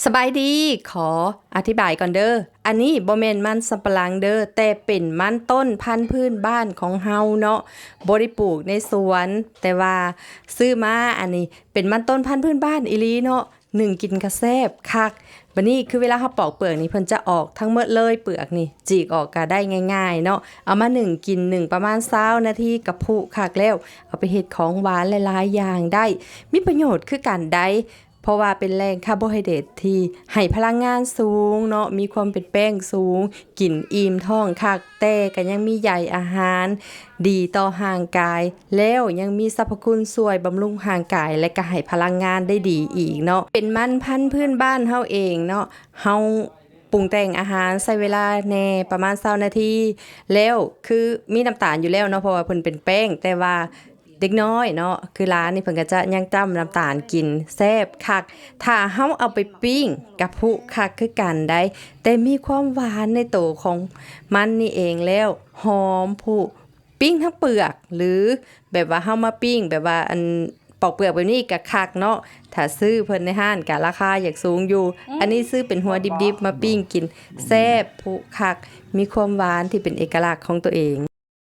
ສະບາຍດີ ຂໍອະທິບາຍກ່ອນເດີ້ ອັນນີ້ບໍ່ແມ່ນມັນສຳປະຫຼັງເດີ້ ແຕ່ເປັນມັນຕົ້ນພັນພື້ນບ້ານຂອງເຮົາເນາະ ບໍ່ໄດ້ປູກໃນສວນ ແຕ່ວ່າຊື້ມາ ອັນນີ້ເປັນມັນຕົ້ນພັນພື້ນບ້ານອີ່ຫຼີເນາະ ໜຶ້ງກິນກະແຊບຄັກ. ບາດນີ້ຄືເວລາເຮົາປອກເປືອກນີ້ ເພິ່ນຈະອອກທັງໝົດເລີຍ ເປືອກນີ້ ຈີກອອກກະໄດ້ງ່າຍໆເນາະ ເອົາມາໜຶ້ງກິນ ໜຶ້ງປະມານຊາວນາທີກະຜຸຄັກແລ້ວ ເອົາໄປເຮັດຂອງຫວານຫຼາຍໆຢ່າງໄດ້ ມີປະໂຫຍດຄືກັນໃດ໋. ເພາະວ່າເປັນແຫຼ່ງຄາໂບໄຮເດຣດທີ່ໃຫ້ພະລັງງານສູງເນາະ ມີຄວາມເປັນແປ້ງສູງ ກິນອີ່ມທ້ອງຄັກ ແຕ່ກໍຍັງມີໃຍອາຫານດີຕໍ່ຮ່າງກາຍ ແລ້ວຍັງມີສັບພະຄຸນຊ່ວຍບຳລຸງຮ່າງກາຍ ແລະກໍໃຫ້ພະລັງງານໄດ້ດີອີກເນາະ. ເປັນມັນພັນພື້ນບ້ານເຮົາເອງເນາະ ເຮົາປຸງແຕ່ງອາຫານໃຊ້ເວລາແດ່ປະມານຊາວນາທີ ແລ້ວຄືມີນ້ຳຕານຢູ່ແລ້ວເນາະ ເພາະວ່າເພິ່ນເປັນແປ້ງ ແຕ່ວ່າ ເດັກນ້ອຍເນາະ ຄືຫຼານນີ້ເພິ່ນກໍຈະຍັງຈ້ຳນ້ຳຕານກິນ ແຊບຄັກ. ຖ້າເຮົາເອົາໄປປີ້ງກະຜຸຄັກຄືກັນໃດ໋ ແຕ່ມີຄວາມຫວານໃນໂຕຂອງມັນນີ້ເອງແລ້ວ ຫອມຜຸ ປີ້ງທັງເປືອກ ຫຼືແບບວ່າເຮົາມາປີ້ງແບບວ່າອັນປອກເປືອກແບບນີ້ກໍຄັກເນາະ. ຖ້າຊື້ເພິ່ນໃນຮ້ານກໍລາຄາຢາກສູງຢູ່ ອັນນີ້ຊື້ເປັນຫົວດິບໆມາປີ້ງກິນ ແຊບຜຸຄັກ ມີຄວາມຫວານທີ່ເປັນເອກະລັກຂອງໂຕເອງ.